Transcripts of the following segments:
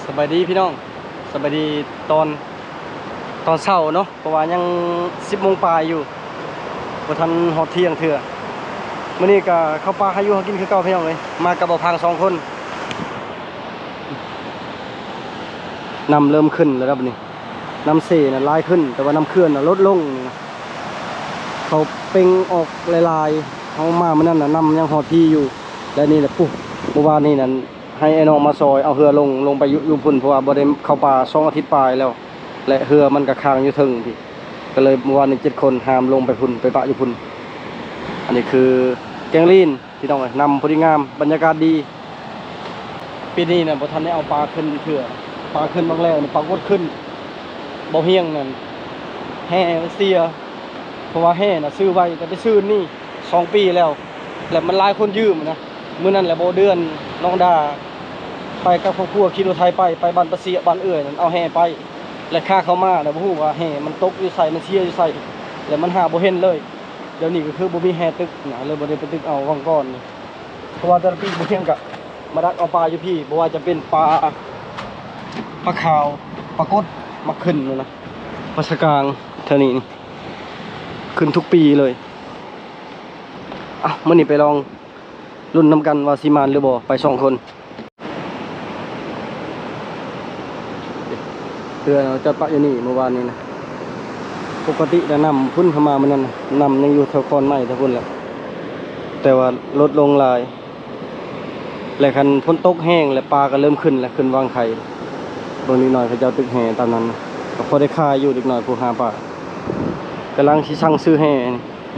ສະບາຍດີພີ່ນ້ອງ ສະບາຍດີຕອນ ຕອນເຊົ້າເນາະ ເພາະວ່າຍັງສິບໂມງປາຍຢູ່ ບໍ່ທັນຮອດທ່ຽງເທື່ອ. ມື້ນີ້ກະເຂົ້າປ່າຫາຢູ່ຫາກິນຄືເກົ່າພີ່ນ້ອງເອີຍ ມາກັບບ່າວພາງສອງຄົນ. ນ້ຳເລີ່ມຂຶ້ນແລ້ວດອກບັດນີ້ ນ້ຳເຊນະຫຼາຍຂຶ້ນ ແຕ່ວ່ານ້ຳເຂື່ອນນະລົດລົງນີ້ນະ ເຂົາເປັ່ງອອກຫຼາຍໆ ເຮົາມາມື້ນັ້ນນະ ນ້ຳຍັງຮອດພີ້ຢູ່ ແລະນີ້ແຫຼະ ປູ້ ເມື່ອວານນີ້ນັ້ນ ໃຫ້ອ້າຍນ້ອງມາຊ່ອຍເອົາເຮືອລົງ ລົງໄປຢູ່ ຢູ່ພຸ້ນ ເພາະວ່າບໍ່ໄດ້ເຂົ້າປ່າສອງອາທິດປາຍແລ້ວ ແລະເຮືອມັນກະຄ້າງຢູ່ເທິງພີ້ ກະເລີຍເມື່ອວານນີ້ເຈັດຄົນຫາມລົງໄປພຸ້ນ ໄປປະຢູ່ພຸ້ນ. ອັນນີ້ຄືແກງລີນ ພີ່ນ້ອງເອີຍ ນ້ຳພໍດີງາມ ບັນຍາກາດດີ. ປີນີ້ນະບໍ່ທັນໄດ້ເອົາປາຂຶ້ນເທື່ອ ປາຂຶ້ນບາງແລ້ວນີ້ປາກົດຂຶ້ນ ບໍ່ຮຽງນັ້ນ ແຫມັນເສຍ ເພາະວ່າແຫນະຊື້ໄວ້ແຕ່ໄປຊື້ນີ້ສອງປີແລ້ວ ແລະມັນຫຼາຍຄົນຢືມນະ. ມື້ນັ້ນແຫຼະບໍ່ເດືອນນ້ອງດາໄປກັບຄອບຄົວ ຂີ່ລົດໄຖໄປ ໄປບ້ານປາເຊຍ ບ້ານເອື້ອຍນັ້ນ ເອົາແຫໄປ ແລະຂາເຂົ້າມາແລ້ວບໍ່ຮູ້ວ່າແຫມັນຕົກຢູ່ໃສ ມັນເສຍຢູ່ໃສ ແລະມັນຫາບໍ່ເຫັນເລີຍ. ດຽວນີ້ກະຄືບໍ່ມີແຫຕຶກນະ ເລີຍບໍ່ໄດ້ໄປຕຶກເອົາຫວ່າງກ່ອນນີ້ ເພາະວ່າແຕ່ລະປີບໍ່ຮຽງກະມາດັກເອົາປາຢູ່ພີ້ ບໍ່ວ່າຈະເປັນປາ ປາຂາວ ປາກົດ ໝາກຂຶ້ນຫັ້ນນະ ປາສະກາງ ແຖວນີ້ນີ້ ຂຶ້ນທຸກປີເລີຍ. ເອົ້າ ມື້ນີ້ໄປລອງລຸ້ນນຳກັນວ່າຊິໝານຫຼືບໍ່ ໄປສອງຄົນ. ເຮືອເຮົາຈອດປະຢູ່ນີ້ເມື່ອວານນີ້ນະ ປົກກະຕິນະນ້ຳພຸ້ນເຂົ້າມາມື້ນັ້ນນະ ນ້ຳຍັງຢູ່ແຖວຄອນໄມ້ແຖວພຸ້ນແຫຼະ ແຕ່ວ່າລົດລົງຫຼາຍ ແລະຄັນຝົນຕົກແຮງແລ້ວປາກະເລີ່ມຂຶ້ນແລ້ວ ຂຶ້ນວັງໄຂ່. ເບິ່ງເດັກນ້ອຍເຂົາເຈົ້າຕຶກແຫຕາມນັ້ນນະ ກະພໍໄດ້ຂາຍຢູ່ ເດັກນ້ອຍຜູ້ຫາປາ ກຳລັງຊິສັ່ງຊື້ແຫນີ້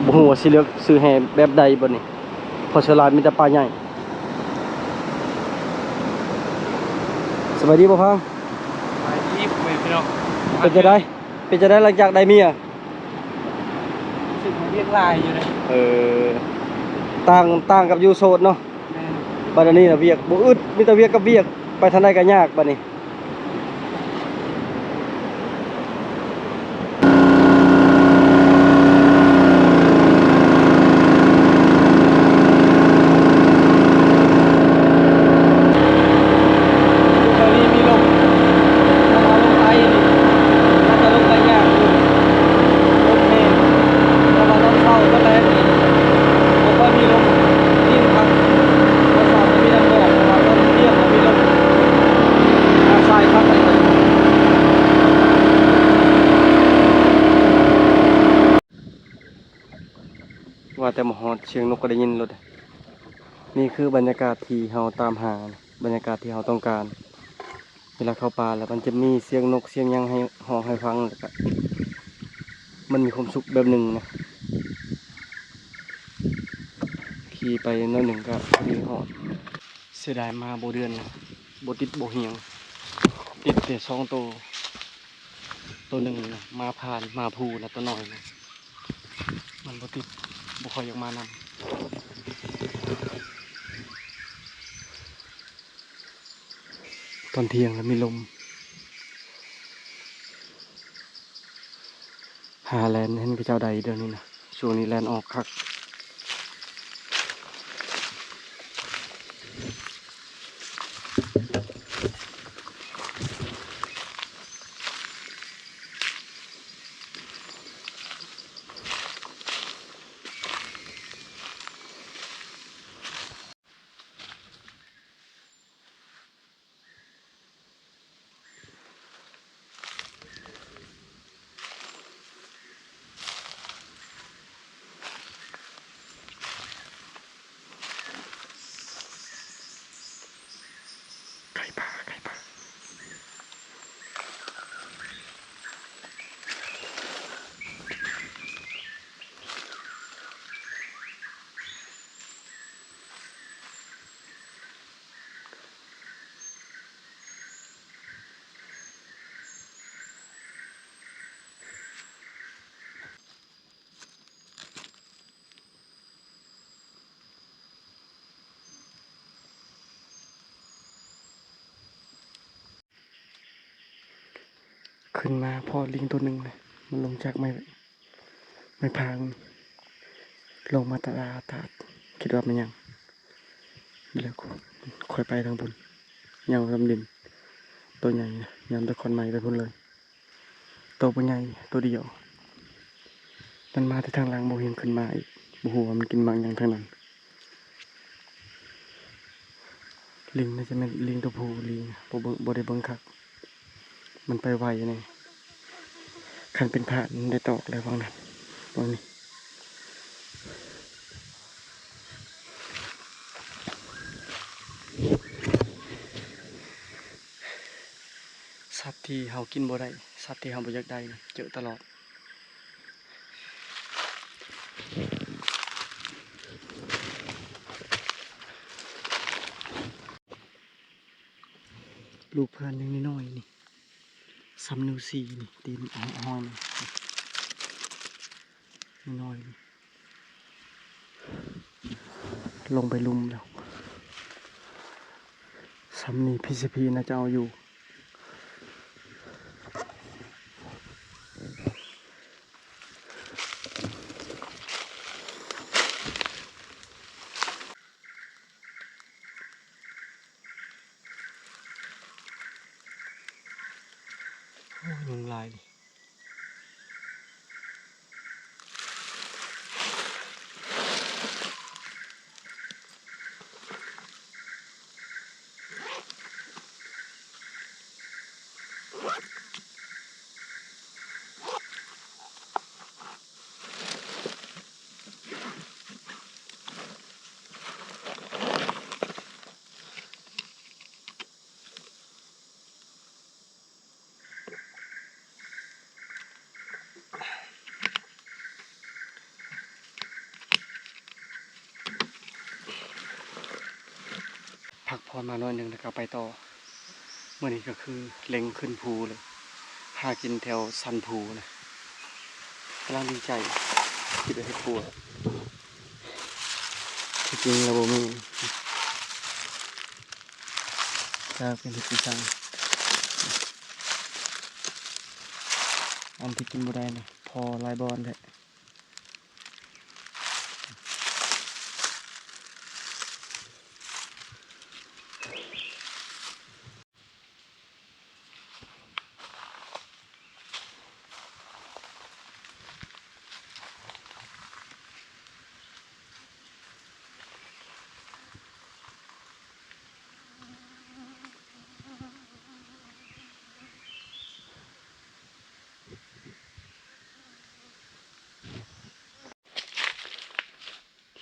ບໍ່ຮູ້ວ່າຊິເລືອກຊື້ແຫແບບໃດບັດນີ້ ເພາະສ່ວນຫຼາຍມີແຕ່ປາໃຫຍ່. ສະບາຍດີບໍ່ພັງ? ສະບາຍດີພໍ່ແມ່ພີ່ນ້ອງ. ເປັນຈັ່ງໃດ ເປັນຈັ່ງໃດຫຼັງຈາກໄດ້ເມຍ? ຮູ້ສຶກວ່າວຽກຫຼາຍຢູ່ເດ້. ເອີ ຕ່າງ ຕ່າງກັບຢູ່ໂສດເນາະ. ແມ່ນ. ບັດອັນນີ້ນະວຽກບໍ່ອຶດ ມີແຕ່ວຽກກັບວຽກ ໄປທາງໃດກະຍາກບັດນີ້. ວ່າແຕ່ມາຮອດ ສຽງນົກກະໄດ້ຍິນໂລດ. ນີ້ຄືບັນຍາກາດທີ່ເຮົາຕາມຫາ ບັນຍາກາດທີ່ເຮົາຕ້ອງການ. ເວລາເຂົ້າປ່າແລ້ວມັນຈະມີສຽງນົກສຽງຫຍັງໃຫ້ຮ້ອງໃຫ້ຟັງ ແລ້ວກະມັນມີຄວາມສຸກແບບໜຶ່ງນະ. ຂີ່ໄປໜ້ອຍໜຶ່ງກະພໍດີຮອດ. ເສຍດາຍມາບໍ່ເດືອນນະ ບໍ່ຕິດບໍ່ຮຽງ ຕິດແຕ່ສອງໂຕ ໂຕໜຶ່ງນະ ໝາພານ ໝາພູນະ ໂຕນ້ອຍນະ ມັນບໍ່ຕິດ ບໍ່ຄ່ອຍຢາກມານຳ. ຕອນທ່ຽງລະມີລົມ ຫາແລ່ນເຫັນເຂົາເຈົ້າໄດ້ດຽວນີ້ນະ ຊ່ວງນີ້ແລ່ນອອກຄັກ. ໄກ່ປ່າ ໄກ່ປ່າ. ຂຶ້ນມາພໍ້ລິງໂຕໜຶ່ງເລີຍ ມັນລົງຈາກໄມ້ ໄມ້ພາງ ລົງມາຕາດຕາດ ຄິດວ່າແມ່ນຫຍັງ ແລ້ວຄ່ອຍໄປທາງພຸ້ນ ຍ່າງລຳດິນ ໂຕໃຫຍ່ນະ ຍາມແຕ່ຂອນໄມ້ໄປພຸ້ນເລີຍ. ໂຕບໍ່ໃຫຍ່ ໂຕດຽວ. ມັນມາແຕ່ທາງຫຼັງ ບໍ່ເຫັນຂຶ້ນມາອີກ. ບໍ່ຮູ້ວ່າມັນກິນໝາກຫຍັງທາງນັ້ນ. ລິງ ໜ້າຈະແມ່ນລິງຕົວຜູ້. ລິງ ບໍ່ເບິ່ງ ບໍ່ໄດ້ເບິ່ງຄັກ. ມັນໄປໄວແນ່. ຄັນເປັນພາດ ມັນໄດ້ຕອກແລ້ວ. ເບິ່ງນັ້ນ ເບິ່ງນີ້. ສັດທີ່ເຮົາກິນບໍ່ໄດ້ ສັດທີ່ເຮົາບໍ່ຢາກໄດ້ ເຈີຕະຫຼອດ. ລູກເພື່ອນຍັງນ້ອຍໆ ນີ້ ສ່ຳນິ້ວຊີ້ນີ້ ຕີນຫ້ອຍໆ ນ້ອຍໆ ລົງໄປລຸ່ມແລ້ວ. ສ່ຳນີ້ ພີຊີພີ ໜ້າຈະເອົາຢູ່. ໂອ້ ຍຸງຫຼາຍ. ພັກຜ່ອນມາໜ້ອຍໜຶ່ງ ແລ້ວກໍໄປຕໍ່. ມື້ນີ້ກໍຄືເລັງຂຶ້ນພູເລີຍ ຫາກິນແຖວສັນພູນະ. ກຳລັງດີໃຈ ຄິດວ່າເຮັດປົວ. ທີ່ຈິງແລ້ວບໍ່ມີ ຈັກເປັນເຮັດຈັ່ງຊັ້ນ. ອັນທີ່ກິນບໍ່ໄດ້ນະ ພໍຫຼາຍບ່ອນແທ້.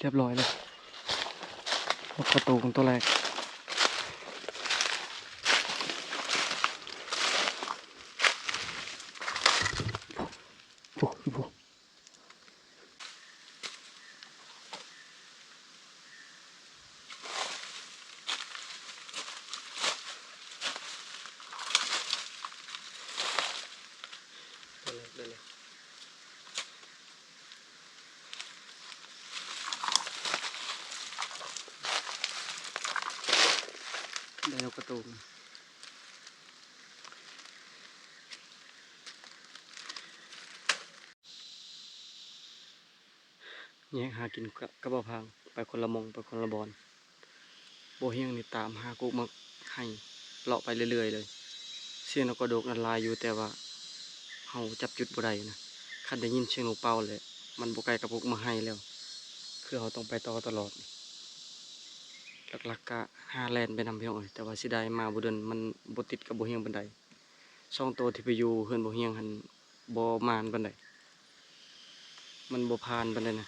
ຮຽບຮ້ອຍແລ້ວ ນົກກະໂຕງຕົວແລກ. ໂອ້ ໂອ້ ຕົວແລກໄດ້ແລ້ວ. ໄດ້ນົກກະໂຕງ. ແຍກຫາກິນກະ ກະບໍ່ພັງ ໄປຄົນລະໝ່ອງ ໄປຄົນລະບ່ອນ. ບໍ່ຮຽງນີ້ຕາມຫາກົກໝາກໄຮ ເລາະໄປເລື້ອຍໆເລີຍ. ສຽງນົກກະໂດກນັ້ນຫຼາຍຢູ່ ແຕ່ວ່າເຮົາຈັບຈຸດບໍ່ໄດ້ນະ. ຄັນໄດ້ຍິນສຽງນົກເປົ່າແລ້ວ ມັນບໍ່ໃກ້ກັບກົກໝາກໄຮແລ້ວ ຄືເຮົາຕ້ອງໄປຕໍ່ຕະຫຼອດ. ຫຼັກໆກະຫາແລ່ນໄປນຳ ພີ່ນ້ອງເອີຍ ແຕ່ວ່າເສຍດາຍມາບໍ່ດົນ ມັນບໍ່ຕິດກັບບໍ່ຮຽງປານໃດ. ສອງໂຕທີ່ໄປຢູ່ເຮືອນບໍ່ຮຽງຫັ້ນ ບໍ່ໝານປານໃດ ມັນບໍ່ຜ່ານປານໃດນະ.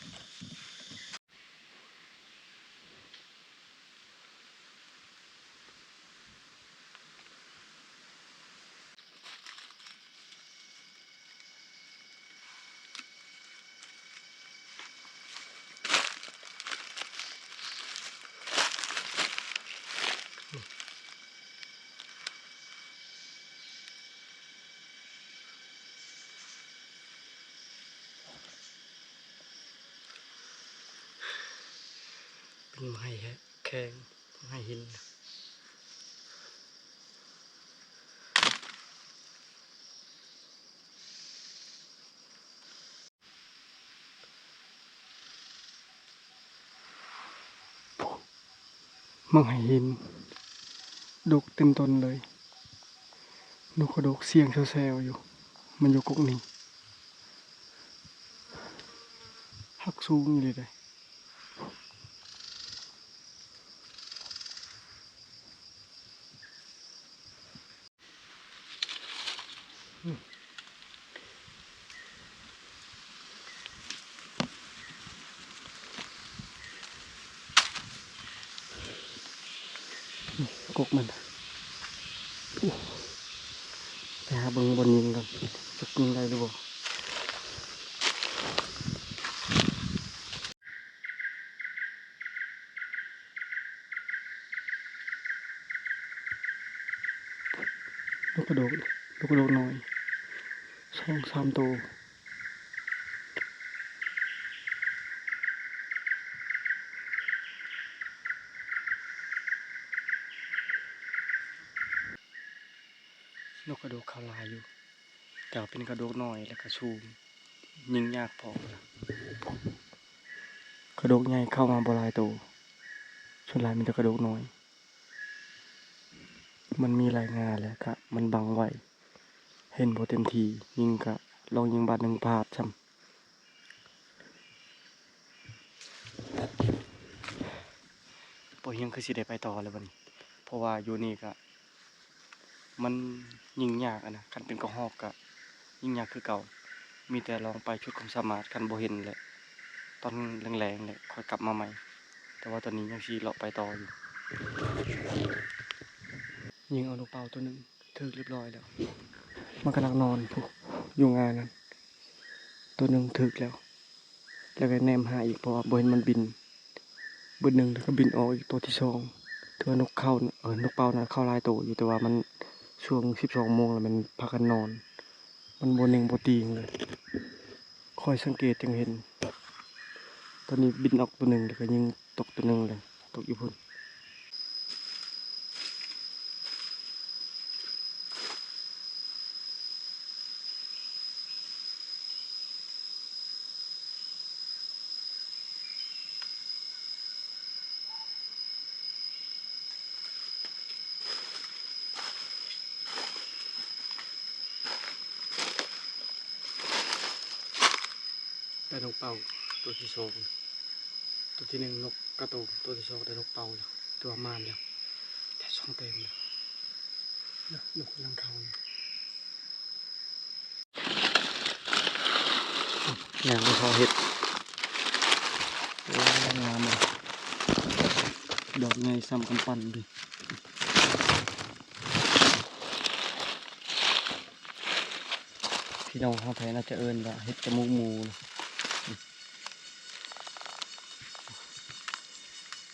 ເປັນໄມ້ແຄງ ໄມ້ຫີນ. ໝາກໄຮຫີນ ດົກເຕັມຕົ້ນເລີຍ. ນົກກະດົກສຽງແຊວໆຢູ່ ມັນຢູ່ກົກນີ້ ຮັກສູງອີ່ຫຼີເດ້. ກົກມັນ ໄປຫາເບິ່ງບ່ອນຍິງກ່ອນ ຈັກຍິງໄດ້ຫຼືບໍ່. ນົກກະດົກ ນົກກະດົກນ້ອຍ ສອງສາມໂຕ. ນົກກະດົກເຂົາຫຼາຍຢູ່ ແຕ່ວ່າເປັນກະດົກນ້ອຍ ແລ້ວກະສູງ ຍິງຍາກພ້ອມ. ກະດົກໃຫຍ່ເຂົ້າມາບໍ່ຫຼາຍໂຕ ສ່ວນຫຼາຍມີແຕ່ກະດົກນ້ອຍ. ມັນມີຫຼາຍງ່າ ແລ້ວກະມັນບັງໄວ ເຫັນບໍ່ເຕັມທີ່ ຍິງກະລອງຍິງບາດໜຶ່ງພາດຊ້ຳ. ບໍ່ ຍັງຄືຊິໄດ້ໄປຕໍ່ແລ້ວບັດນີ້ ເພາະວ່າຢູ່ນີ້ກະ ມັນຍິງຍາກຫັ້ນນະ ຄັນເປັນກະຮອກກະຍິງຍາກຄືເກົ່າ ມີແຕ່ລອງໄປສຸດຄວາມສາມາດ ຄັນບໍ່ເຫັນແຫຼະ ຕອນແລງໆແຫຼະ ຄ່ອຍກັບມາໃໝ່ ແຕ່ວ່າຕອນນີ້ຍັງຊິເລາະໄປຕໍ່ຢູ່. ຍິງເອົານົກເປົ້າໂຕໜຶ່ງ ຖືກລຽບຮ້ອຍແລ້ວ ມັນກຳລັງນອນພຸ້ນ ຢູ່ງ່ານັ້ນ ໂຕໜຶ່ງຖືກແລ້ວ ແລ້ວກໍແນມຫາອີກ ເພາະວ່າບໍ່ເຫັນມັນບິນບຶດໜຶ່ງ ແລ້ວກໍບິນອອກອີກໂຕທີສອງ. ຖືວ່ານົກເຂົ້າ ເອີ ນົກເປົ້ານະເຂົ້າຫຼາຍໂຕຢູ່ ແຕ່ວ່າມັນຊ່ວງສິບສອງໂມງແລ້ວແມ່ນພາກັນນອນ ມັນບໍ່ເໜັງບໍ່ຕີງເລີຍ. ຄອຍສັງເກດຈຶ່ງເຫັນ ຕອນນີ້ບິນອອກໂຕໜຶ່ງ ແລ້ວກໍຍິງຕົກໂຕໜຶ່ງເລີຍ ຕົກຢູ່ພຸ້ນ. ໄດ້ນົກເປົ້າໂຕທີສອງ ໂຕທີໜຶ່ງນົກກະໂຕ ໂຕທີສອງໄດ້ນົກເປົ້າແລ້ວ ຖືວ່າໝານແລ້ວ ໄດ້ສອງແຕ້ມແລ້ວ ນົກກຳລັງເຂົ້າ. ແນວທີ່ເຂົາເຮັດ ໂອ້ ງາມເລີຍ ດອກໃຫຍ່ສ່ຳກຳປັ່ນເລີຍ. ພີ່ນ້ອງເຮົາໄທໜ້າຈະເອີ້ນວ່າເຫັດຈະມູກໝູເນາະ.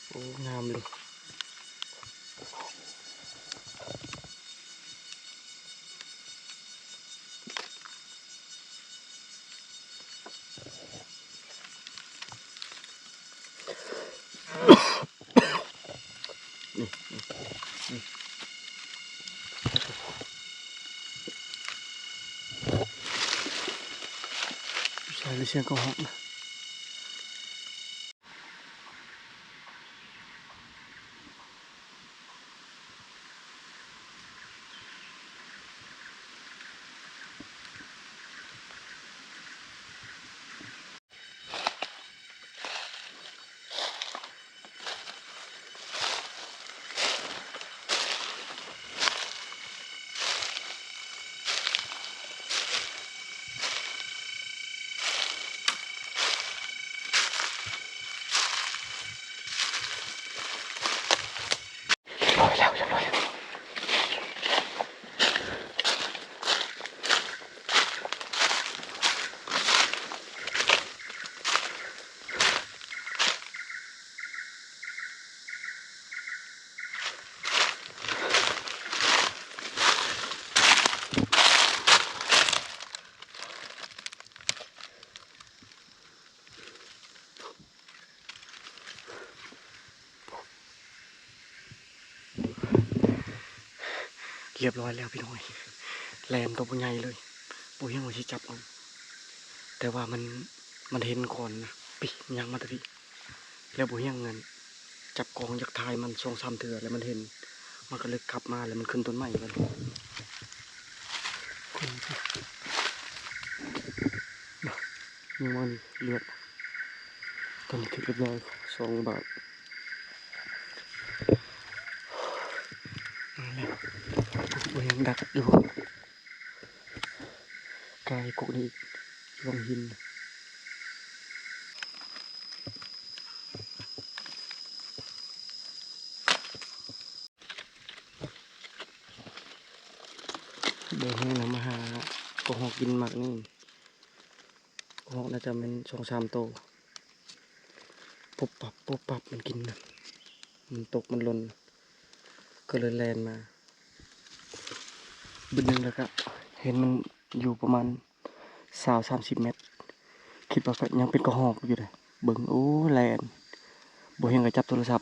ໂອ້ ງາມເລີຍ. ໃສ່ແລ້ວສຽງກໍຮອດນະ. ຮຽບຮ້ອຍແລ້ວພີ່ນ້ອງເອີຍ ແລ່ນໂຕບໍ່ໃຫຍ່ເລີຍ ບໍ່ຮຽງວ່າຊິຈັບເອົາ ແຕ່ວ່າມັນ ມັນເຫັນກ່ອນນະ ປີ ຍ່າງມາແຕ່ພີ້ ແລ້ວບໍ່ຮຽງນັ້ນ ຈັບກ້ອງຢາກຖ່າຍມັນສອງສາມເທື່ອ ແລ້ວມັນເຫັນ ມັນກໍເລີຍກັບມາ ແລ້ວມັນຂຶ້ນຕົ້ນໄມ້ບັດນີ້. ນີ້ ນີ້ເລືອດ ຕອນນີ້ຖືກຮຽບຮ້ອຍ ສອງບາດ. ມາແລ້ວ ບໍ່ຍັງດັກຢູ່ ກາຍກົກນີ້ອີກ ລອງຫີນ. ບໍ່ແຮ່ນະ ມາຫາກະຮອກກິນໝາກນີ້. ກະຮອກໜ້າຈະແມ່ນສອງສາມໂຕ ປຸບປັບ ປຸບປັບ ມັນກິນນະ ມັນຕົກ ມັນຫຼົ່ນ ກະເລີຍແລ່ນມາບຶດໜຶ່ງ ແລ້ວກະເຫັນມັນຢູ່ປະມານຊາວສາມສິບແມັດ ຄິດວ່າກະຍັງເປັນກະຮອກຢູ່ເດ. ເບິ່ງ ໂອ້ ແລ່ນ ບໍ່ເຫັນກະຈັບໂທລະສັບ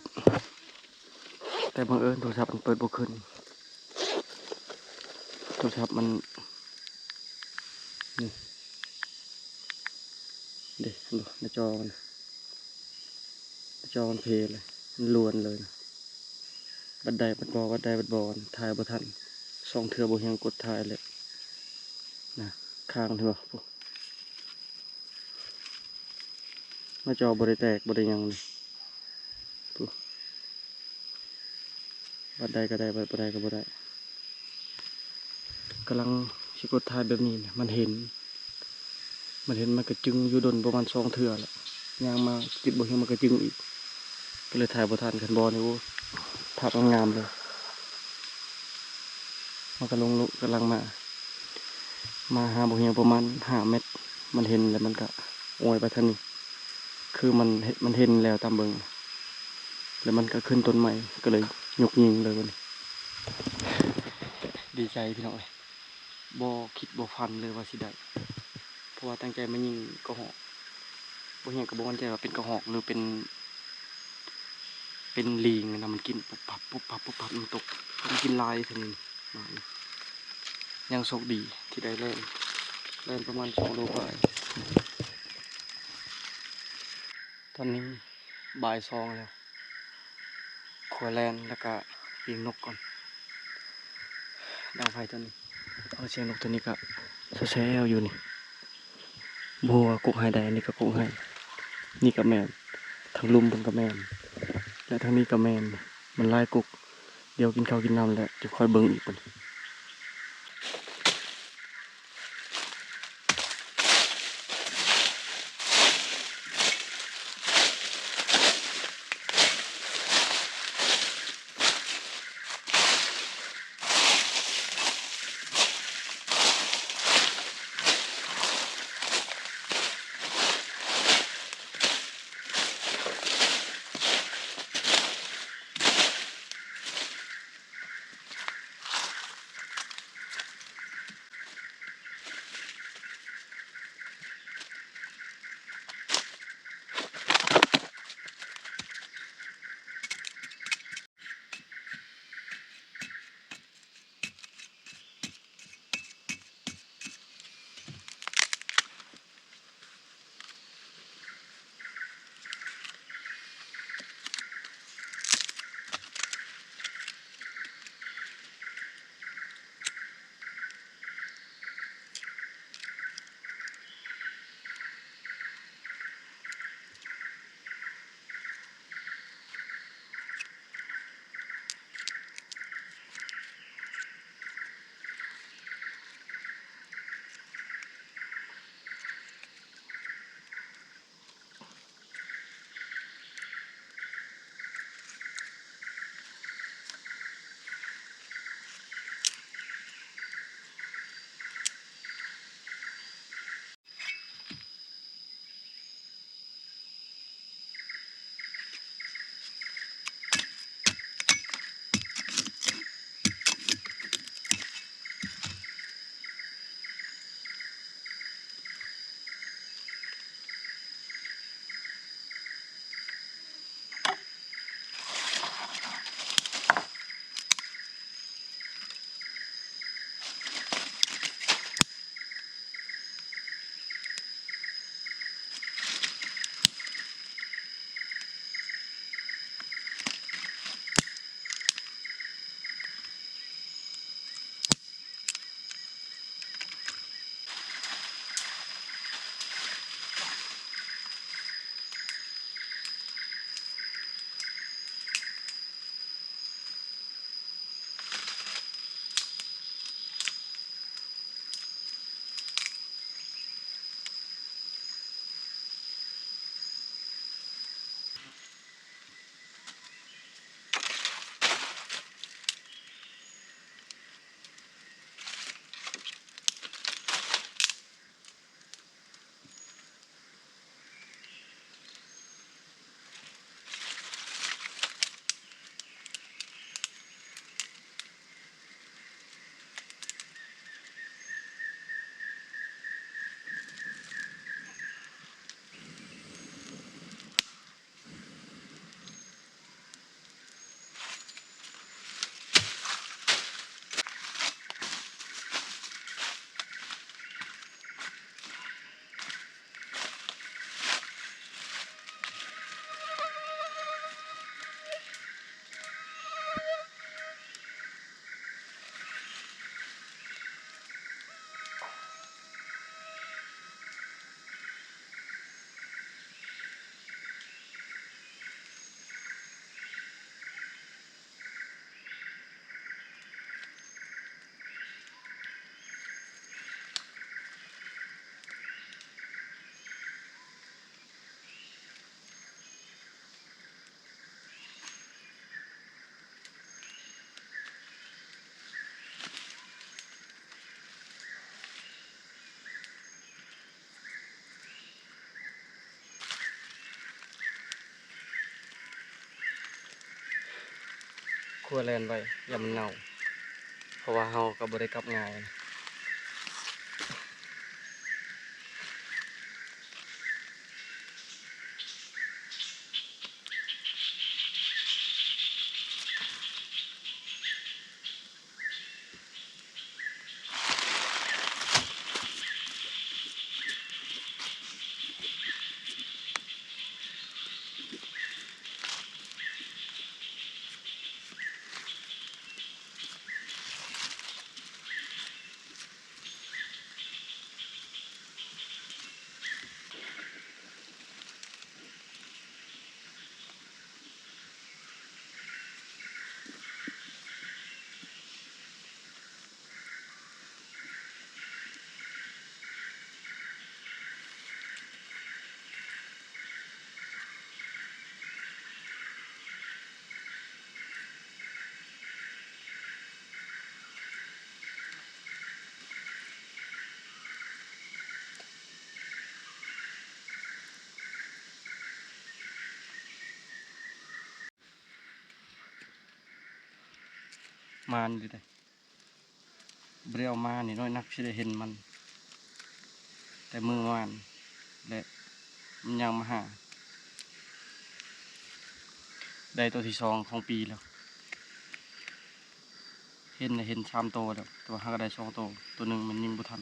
ແຕ່ບັງເອີນໂທລະສັບມັນເປີດບໍ່ຂຶ້ນ ໂທລະສັບມັນ ນີ້ ເດ້ ເຫັນບໍ່ ໜ້າຈໍມັນ ໜ້າຈໍມັນເພເລີຍ ມັນລວນເລີຍ ບັດໄດ້ບັດບໍ່ ບັດໄດ້ບັດບໍ່ ຖ່າຍບໍ່ທັນ ສອງເທື່ອບໍ່ຮຽງກົດຖ່າຍເລີຍນະ ຄ້າງ ເຫັນບໍ່ ໜ້າຈໍບໍ່ໄດ້ແຕກ ບໍ່ໄດ້ຫຍັງນີ້ ຜູ້ ບັດໄດ້ກະໄດ້ ບັດບໍ່ໄດ້ກະບໍ່ໄດ້ ກຳລັງຊິກົດຖ່າຍແບບນີ້ນະ ມັນເຫັນ ມັນເຫັນ ມັນກະຈຶ່ງຢູ່ດົນປະມານສອງເທື່ອແລ້ວ ຍ່າງມາຈຸດບໍ່ຮຽງມັນກະຈຶ່ງອີກ ກະເລີຍຖ່າຍບໍ່ທັນ ຄັນບໍ່ນີ້ ໂອ້ ພາບງາມເລີຍ. ມັນກະລົງ ກຳລັງມາ ມາຫາບໍ່ຮຽງປະມານຫ້າແມັດ ມັນເຫັນແລ້ວມັນກະອວຍໄປທາງນີ້ ຄືມັນ ມັນເຫັນແລ້ວຕາມເບິ່ງ ແລ້ວມັນກະຂຶ້ນຕົ້ນໃໝ່ ກະເລີຍຍົກຍິງເລີຍບາດນີ້ ດີໃຈພີ່ນ້ອງເອີຍ ບໍ່ຄິດບໍ່ຝັນເລີຍວ່າຊິໄດ້ ເພາະວ່າຕັ້ງໃຈມາຍິງກະຮອກ ບໍ່ຮຽງກະບໍ່ໝັ້ນໃຈວ່າເປັນກະຮອກ ຫຼືເປັນ ເປັນລີງນະ ມັນກິນປຸບປັບ ປຸບປັບ ປຸບປັບ ມັນຕົກ ມັນກິນຫຼາຍເທື່ອນີ້ ຍັງໂຊກດີທີ່ໄດ້ແລ່ນ ແລ່ນປະມານສອງໂລປາຍ. ຕອນນີ້ບ່າຍສອງແລ້ວ ຂົວແລ່ນ ແລ້ວກະປີ້ງນົກກ່ອນ ດັງໄຟຕອນນີ້ ເອົາ ສຽງນົກໂຕນີ້ກະແຊວໆຢູ່ນີ້ ບໍ່ຮູ້ວ່າກົກໄຮ່ໃດ ອັນນີ້ກະກົກໄຮ່ ນີ້ກະແມ່ນ ທາງລຸ່ມພຸ້ນກະແມ່ນ ແລະ ທາງນີ້ກະແມ່ນ ມັນຫຼາຍກົກ ດຽວກິນເຂົ້າກິນນ້ຳແລ້ວ ຈະຄ່ອຍເບິ່ງອີກບັດນີ້. ຄວນແລ່ນໄວ ຢ່າມັນເນົ່າ ເພາະວ່າເຮົາກໍບໍ່ໄດ້ກັບງ່າຍ. ມານຢູ່ເດ້. ບໍ່ໄດ້ເອົາມານີ້ ນ້ອຍນັກຊິໄດ້ເຫັນມັນ ແຕ່ມື້ວານ ແລະ ມັນຍ່າງມາຫາ. ໄດ້ໂຕທີສອງຂອງປີແລ້ວ. ເຫັນນະ ເຫັນສາມໂຕແລ້ວ ແຕ່ວ່າຫາກະໄດ້ສອງໂຕ ໂຕໜຶ່ງມັນຍິງບໍ່ທັນ.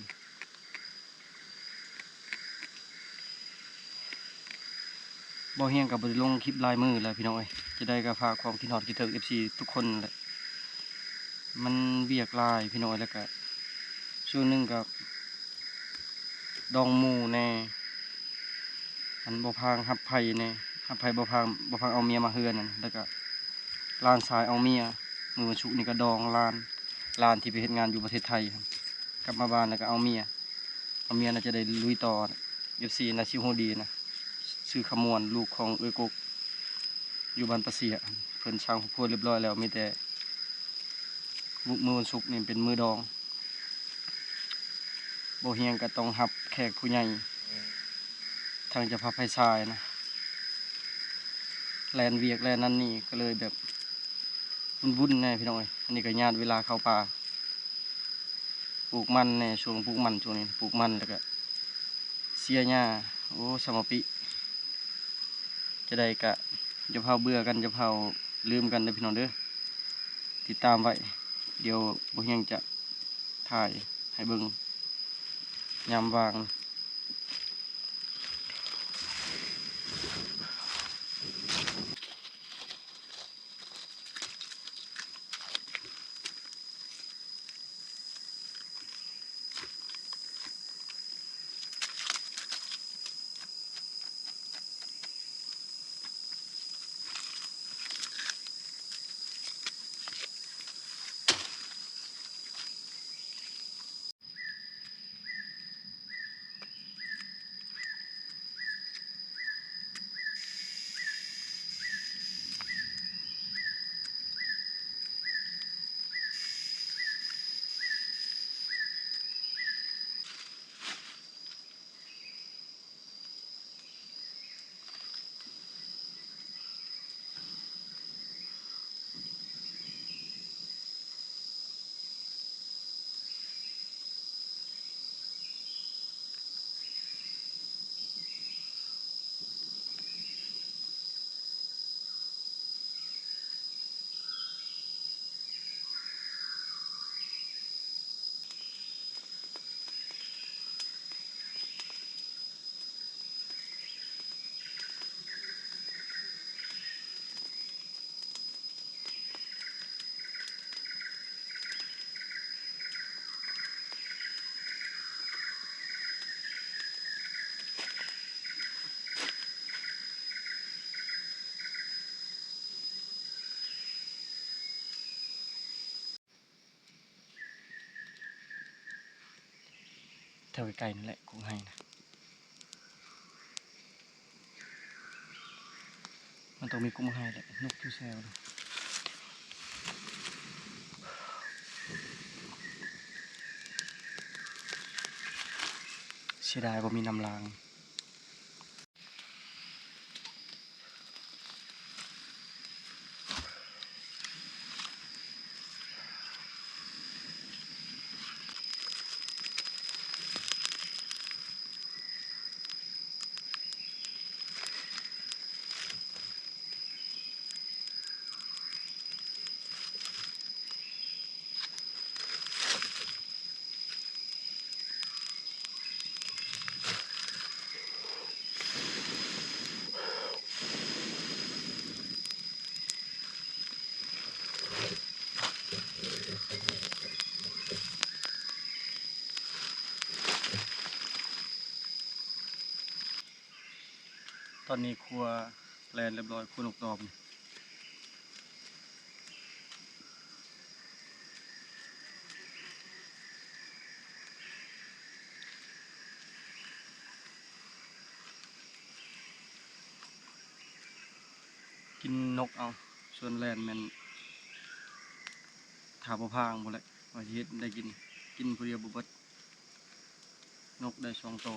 ບໍ່ຮຽງກໍບໍ່ໄດ້ລົງຄລິບຫຼາຍມື້ແລ້ວພີ່ນ້ອງເອີຍ. ຈະໄດ້ກໍຝາກຄວາມຄິດຮອດຄິດເຖິງເອັຟຊີທຸກຄົນແຫຼະ. ມັນວຽກຫຼາຍພີ່ນ້ອງເອີຍ ແລ້ວກະຊ່ວງໜຶ່ງກໍ ດອງໝູ່ແດ່ ອັນບໍ່ພາງຮັບໃຜແດ່ ຮັບໃຜບໍ່ພາງ ບໍ່ພາງເອົາເມຍມາເຮືອນນັ້ນ ແລ້ວກະຫຼານຊາຍເອົາເມຍ. ມື້ວັນສຸກນີ້ກະດອງຫຼານ ຫຼານທີ່ໄປເຮັດງານຢູ່ປະເທດໄທຫັ້ນ ກັບມາບ້ານແລ້ວກະເອົາເມຍ ເອົາເມຍໜ້າຈະໄດ້ລຸຍຕໍ່. ເອັຟຊີໜ້າຊິຮູ້ດີນະ ຊື່ຄຳມ່ວນ ລູກຂອງເອື້ອຍກົກ ຢູ່ບ້ານປາເຊຍ ເພິ່ນສ້າງຄອບຄົວລຽບຮ້ອຍແລ້ວ ມີແຕ່ມື້ວັນສຸກນີ້ເປັນມື້ດອງ. ບໍ່ຮຽງກໍຕ້ອງຮັບແຂກຜູ້ໃຫຍ່ ທາງເຈົ້າພາບຝ່າຍຊາຍນະ ແລ່ນວຽກແລ່ນນັ້ນນີ້ ກໍເລີຍແບບວຸ້ນໆແດ່ພີ່ນ້ອງເອີຍ. ອັນນີ້ກໍຍາດເວລາເຂົ້າປ່າ ປູກມັນແດ່ ຊ່ວງປູກມັນ ຊ່ວງນີ້ປູກມັນ ແລ້ວກໍເສຍຫຍ້າ. ໂອ້ ສະມາປິ ຈະໄດ້ກະ ຢ່າພາວເບື່ອກັນ ຢ່າພາວລືມກັນເດີພີ່ນ້ອງເດີ ຕິດຕາມໄວ້. ດຽວບໍ່ຮຽງຈະຖ່າຍໃຫ້ເບິ່ງຍາມວ່າງ. ແຖວໃກ້ໆ ນັ້ນແຫຼະ ກົກໄຮ່ນະ ມັນຕ້ອງມີກົກໄຮ່ແຫຼະ ນົກຢູ່ແຊວ ເສຍດາຍບໍ່ມີນ້ຳລ້າງ. ຕອນນີ້ຄົວແລ່ນລຽບຮ້ອຍ ຄົວນົກຕອມ. ກິນນົກເອົາ ສ່ວນແລ່ນແມ່ນຖ້າບໍ່ພາງພຸ້ນແຫຼະ ວ່າຊິເຮັດໄດ້ກິນ ກິນຜູ້ດຽວບໍ່ເບິດ. ນົກໄດ້ສອງໂຕ.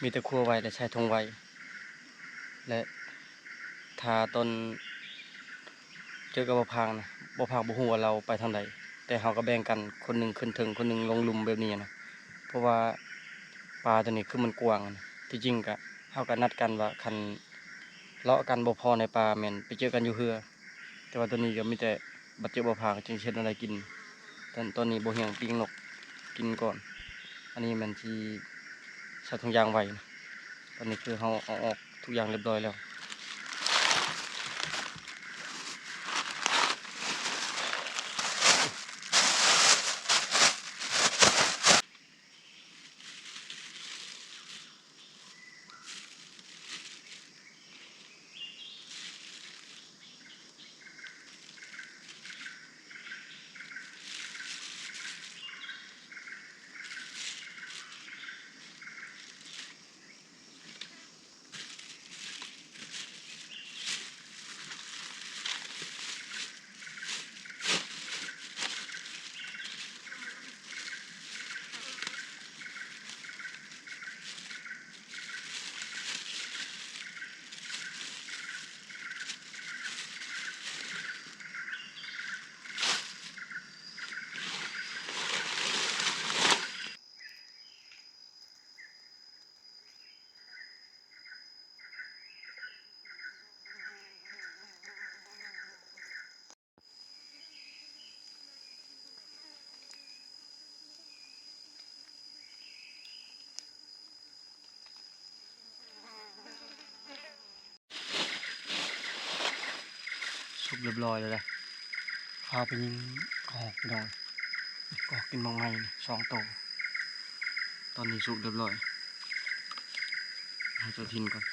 ມີແຕ່ຄົວໄວ້ ແລະ ໃສ່ຖົງໄວ້ ແລະ ຖ້າຕອນເຈີກັບບ່າວພາງນະ ບ່າວພາງບໍ່ຮູ້ວ່າລາວໄປທາງໃດ, ແຕ່ເຮົາກໍແບ່ງກັນ ຄົນໜຶ່ງຂຶ້ນເທິງ ຄົນໜຶ່ງລົງລຸ່ມແບບນີ້ນະ, ເພາະວ່າປ່າຕົວນີ້ຄືມັນກວ້າງນະ. ທີ່ຈິງກະ ເຮົາກໍນັດກັນວ່າ ຄັນເລາະກັນບໍ່ພໍໃນປ່າ ແມ່ນໄປເຈີກັນຢູ່ເຮືອ. ແຕ່ວ່າຕອນນີ້ກໍມີແຕ່ບາດເຈັບບໍ່ພາ ກໍຈຶ່ງຊິເຮັດແນວໃດກິນ. ຕອນ ຕອນນີ້ບໍ່ຮຽງປີ້ງນົກກິນກ່ອນ. ອັນນີ້ແມ່ນຊິໃສ່ຖົງຢາງໄວ້ນະ. ຕອນນີ້ຄືເຮົາເອົາອອກທຸກຢ່າງຮຽບຮ້ອຍແລ້ວ. ສຸກຮຽບຮ້ອຍແລ້ວເດ້. ພາໄປຍິງກະຮອກພີ່ນ້ອງ, ກະຮອກກິນໝາກໄມ້ນີ້ສອງໂຕ. ຕອນນີ້ສຸກຮຽບຮ້ອຍ, ໃຫ້ເຈົ້າຖິ່ນກ່ອນ.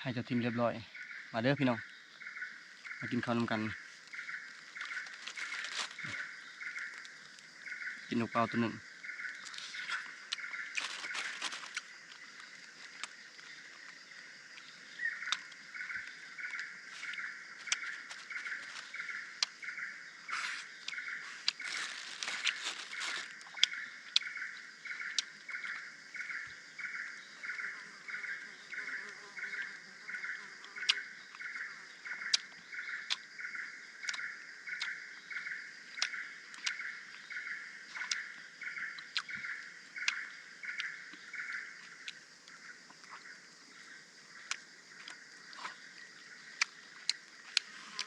ໃຫ້ເຈົ້າຖິ່ນຮຽບຮ້ອຍ. ມາເດີພີ່ນ້ອງ, ມາກິນເຂົ້ານຳກັນ. ກິນນົກເປົ້າໂຕໜຶ່ງ.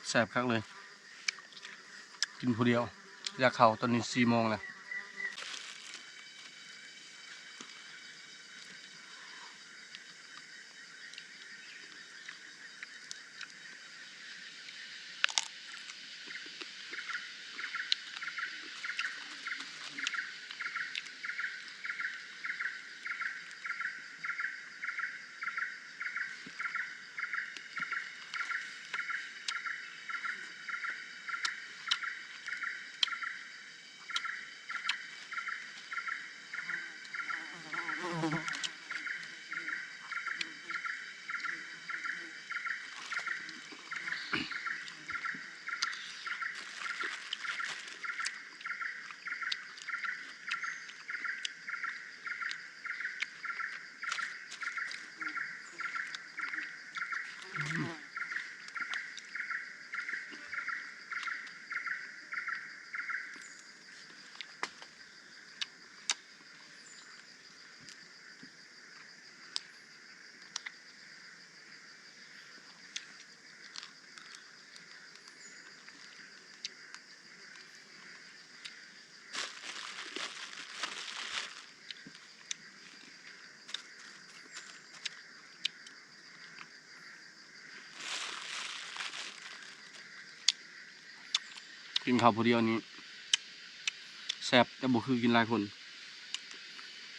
ແຊບຄັກເລີຍ, ກິນຜູ້ດຽວ ຢາກເຂົ້າ. ຕອນນີ້ສີ່ໂມງແລ້ວ. ກິນເຂົ້າຜູ້ດຽວນີ້ແຊບ, ແຕ່ບໍ່ຄືກິນຫຼາຍຄົນ.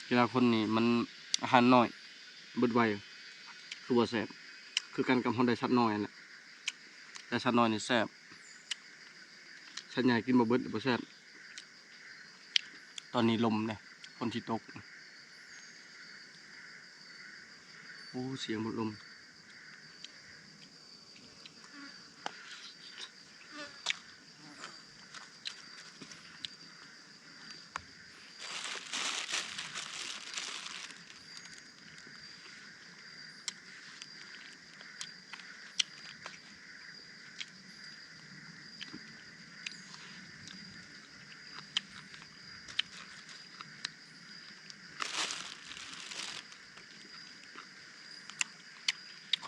ກິນຫຼາຍຄົນນີ້ມັນອາຫານໜ້ອຍ ເບິດໄວ ຄືບໍ່ແຊບ. ຄືກັນກັບເຮົາໄດ້ສັດນ້ອຍຫັ້ນແຫຼະ, ໄດ້ສັດນ້ອຍນີ້ແຊບ, ສັດໃຫຍ່ກິນບໍ່ເບິດ ບໍ່ແຊບ. ຕອນນີ້ລົມເດ້, ຝົນຊິຕົກ. ໂອ້ ສຽງພັດລົມ.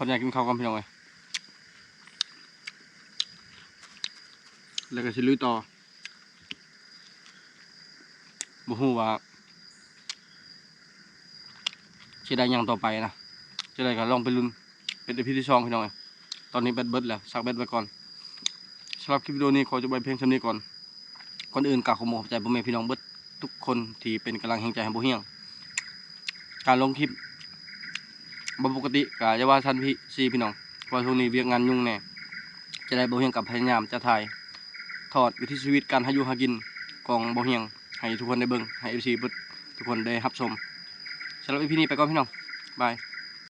ຂໍອະນຸຍາດກິນເຂົ້າກ່ອນພີ່ນ້ອງເອີຍ ແລ້ວກໍຊິລຸຍຕໍ່. ບໍ່ຮູ້ວ່າຊິໄດ້ຫຍັງຕໍ່ໄປນະ ຈັ່ງໃດກໍລອງໄປລຸ້ນ ເປັນອີພີທີສອງພີ່ນ້ອງເອີຍ. ຕອນນີ້ແບັດເບິດແລ້ວ ຊັກແບັດໄວ້ກ່ອນ. ສຳລັບຄລິບວິດີໂອນີ້ຂໍຈົບໄວ້ພຽງສ່ຳນີ້ກ່ອນ. ກ່ອນອື່ນກໍຂໍຂອບໃຈພໍ່ແມ່ພີ່ນ້ອງເບິດທຸກຄົນທີ່ເປັນກຳລັງແຮງໃຈໃຫ້ບໍ່ຫ່ຽງ. ການລົງຄລິບບໍ່ປົກກະຕິກໍຢ່າວ່າຊັ້ນພີ່ ຊີພີ່ນ້ອງ ເພາະວ່າຊ່ວງນີ້ວຽກງານຫຍຸ້ງແດ່. ຈັ່ງໃດບໍ່ຫ່ຽງກໍພະຍາຍາມຈະຖ່າຍທອດວິຖີຊີວິດການຫາຢູ່ຫາກິນຂອງບໍ່ຫ່ຽງໃຫ້ທຸກຄົນໄດ້ເບິ່ງ ໃຫ້ເອັຟຊີເບິດທຸກຄົນໄດ້ຮັບຊົມ. ສຳລັບອີພີນີ້ໄປກ່ອນພີ່ນ້ອງ ບາຍ.